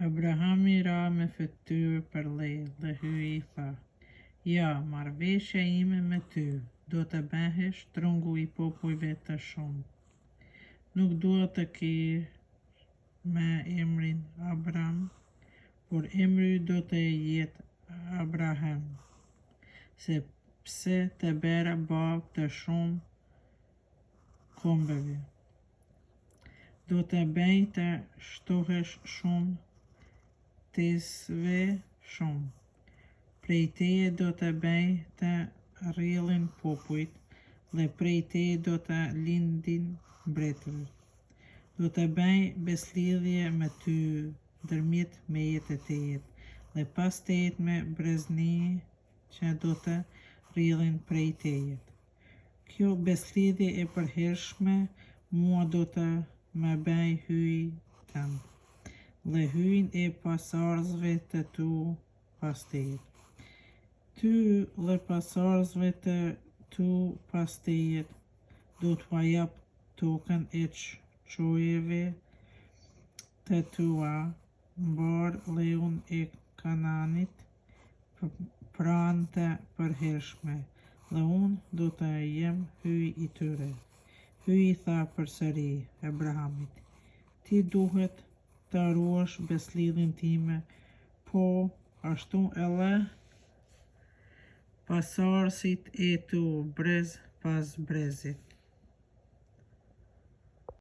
Abrahami ra me fytyrë përle dhe Hyji i tha, Ja, marrëveshja ime me ty, do të bëhesh trungu i popujve të shumtë. Nuk do të kesh më emrin Abram, por emri yt do të jetë Abraham, sepse të bëra babë të shumë kombeve. Do të bëj të shtohesh shumë tesve shumë. Prej teje do të bëj të rrjedhin popujt dhe prej teje do të lindin mbretër. Do të bëj besëlidhje me ty ndërmjet meje e teje dhe pas teje me brezni që do të rrjedhin prej teje. Kjo besëlidhje e përhershme mua do të më bëjë Hyjin tënd dhe Hyjin e pasardhësve të tu pas teje. Ty dhe pasardhësve të tu pas teje do t'ua jap tokën e çojeve të tua, mbarë dheun e Kanaanit pronë të përhershme, dhe unë do të jem Hyji i tyre. Hyji i tha përsëri Abrahamit, Ti duhet ta ruash besëlidhjen time, po ashtu edhe pasardhësit e tu brez pas brezit.